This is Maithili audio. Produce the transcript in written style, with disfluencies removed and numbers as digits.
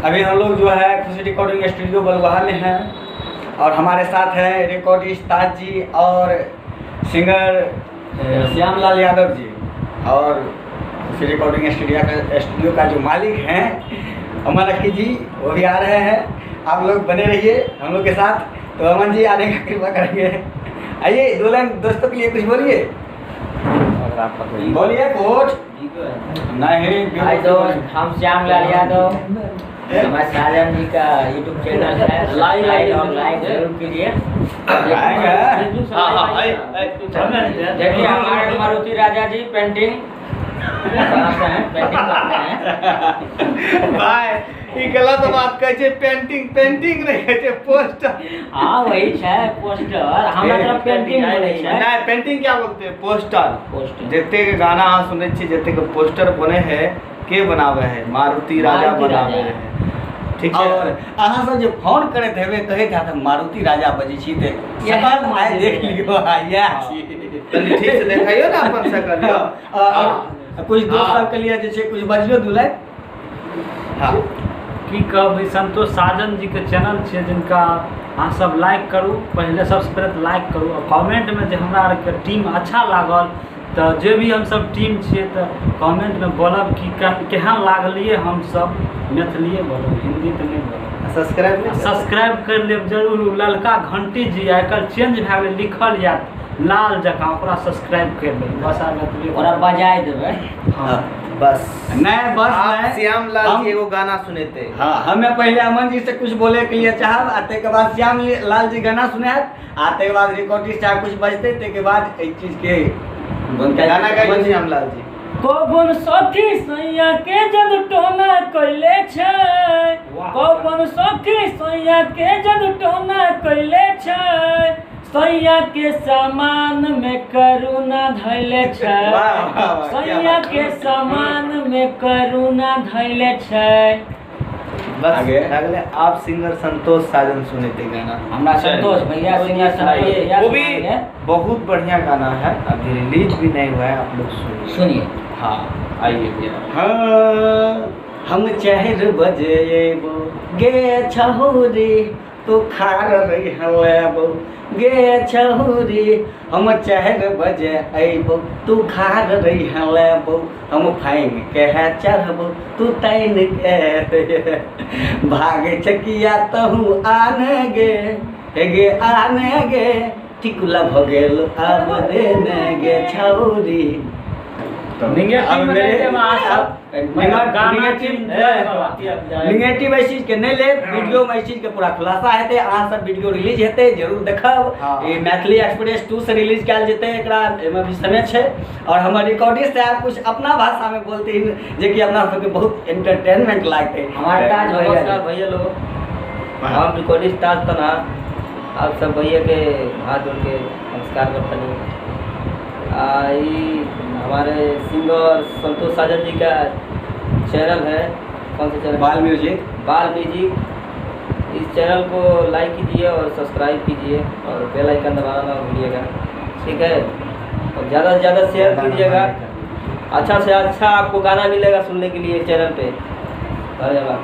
अभी हम लोग जो है खुशी रिकॉर्डिंग स्टूडियो बलुआहा में हैं और हमारे साथ हैं रिकॉर्डिस्ट ताज जी और सिंगर श्यामलाल यादव जी और खुशी रिकॉर्डिंग स्टूडियो का जो मालिक हैं अमन अक्की जी, वो भी आ रहे हैं। आप लोग बने रहिए हम लोग के साथ। तो अमन जी आने का कृपा करेंगे। आइए दो लाइन दोस्तों के लिए कुछ बोलिए। बोलिए कुछ। नहीं हाय दोस्त, हम श्यामलाल यादव, हमारे साजन जी का यूट्यूब चैनल है, लाइक और लाइक जरूर कीजिए। देखिए हमारे मारुति राजा जी पेंटिंग बनाते हैं, पेंटिंग करते हैं। भाई ई गलत बात कहै छै, पेंटिंग पेंटिंग नहीं कहै छै, पोस्टर। हाँ वही छै पोस्टर, हमरा तरफ पेंटिंग बोलै छै। नहीं, पेंटिंग क्या बोलते हैं, पोस्टर। पोस्टर जते के गाना अहाँ सुनै छी, जते के पोस्टर बने है, के बनावे है, मारुति राजा बनावे है। ठीक है। और अहाँ सब जे फोन करैत हेबै कहैत हैत मारुति राजा बजै छी, ते सकल आइ देख लियौ, इएह छी। तनी ठीक से देखाइयो ना अपन सकल यौ। और कुछ दोस्त सबके लिए जे छै कुछ बजियो दुलै। हाँ की कहब, ई संतोष साजन जी के चैनल छियै, जिनका अहाँ सब लाइक करू, पहिले सबसँ पहिले तऽ लाइक करू और कमेंटमे जे हमरा आरके टीम अच्छा लागल तऽ जे भी हमसब टीम छियै तऽ कमेंटमे बोलब कि केहन लागलियै। हमसब मैथिलिए बोलब, हिंदी तऽ नहि बोलब। सब्सक्राइब सब्सक्राइब कर लेब जरूर। ललका घंटी जी आइ काल्हि चेंज भए गेलै, लिखल जायत लाल जकाँ, ओकरा सब्सक्राइब कर लेब बस। आब एतबे ओकरा बजाय देबै। हाँ बस नहीं बस आप श्यामलाल जी एगो गाना सुनेते। हाँ, हमें पहले अमन जी से कुछ बोले के लिए चाहब, आ तै के बाद श्याम लाल जी गाना सुनायत, आ तै के बाद रिकॉर्डिस्ट चाहे कुछ बजते, तै के बाद एक चीज के गाना गाइए श्यामलाल जी। कोबन सखी सैया के जद टोना कइले छै, कोबन सखी सैया के जद टोना कइले छै, सैया के सामान में करुणा धैले छै, सैया के सामान में करुणा धैले छै। बस अगले आप सिंगर संतोष साजन सुनेते गाना। हमरा संतोष भैया सिंगर संतोष भैया वो भी बहुत बढ़िया गाना है, अभी रिलीज भी नहीं हुआ है, आप लोग सुनिए सुनिए। हाँ आइए भैया। हाँ हम 4 बजे अयबो गे छहुरी, तू खार रही हलेबो गे छहुरी। हम 4 बजे अयबो तू खार रही हलेबो, हम फाइन के है चढ़बो तू तैन के भाग चकिया तहु आन गे गे आन गे, टिकुला भ गेल अब देने गे छौरी। निगेटिव एहि चीजके नहि लेब, वीडियोमे एहि चीजके पूरा खुलासा हेतै। अहाँ सब वीडियो रिलीज हेतै जरूर देखब। ई मैथिली एक्सप्रेस 2 से रिलीज कयल जेतै, एकरा एहिमे भी समय छै। और हमर रिकॉर्डिस्ट साहब कुछ अपना भाषामे बोलथिन जेकि अपना सबके बहुत एंटरटेनमेंट लागतै। हमारे ताज भैया भैया लोग, हम रिकॉर्डिस्ट ताज तना आप सब भैया के हाथ जोड़ के नमस्कार करतनी। ई हमारे सिंगर संतोष साजन जी का चैनल है, कौन सा चैनल? बाल म्यूजिक। बाल म्यूजिक। इस चैनल को लाइक कीजिए और सब्सक्राइब कीजिए और बेल आइकन दबाना ना भूलिएगा, ठीक है? और ज़्यादा से ज़्यादा शेयर कीजिएगा, अच्छा से अच्छा आपको गाना मिलेगा सुनने के लिए चैनल पे। धन्यवाद।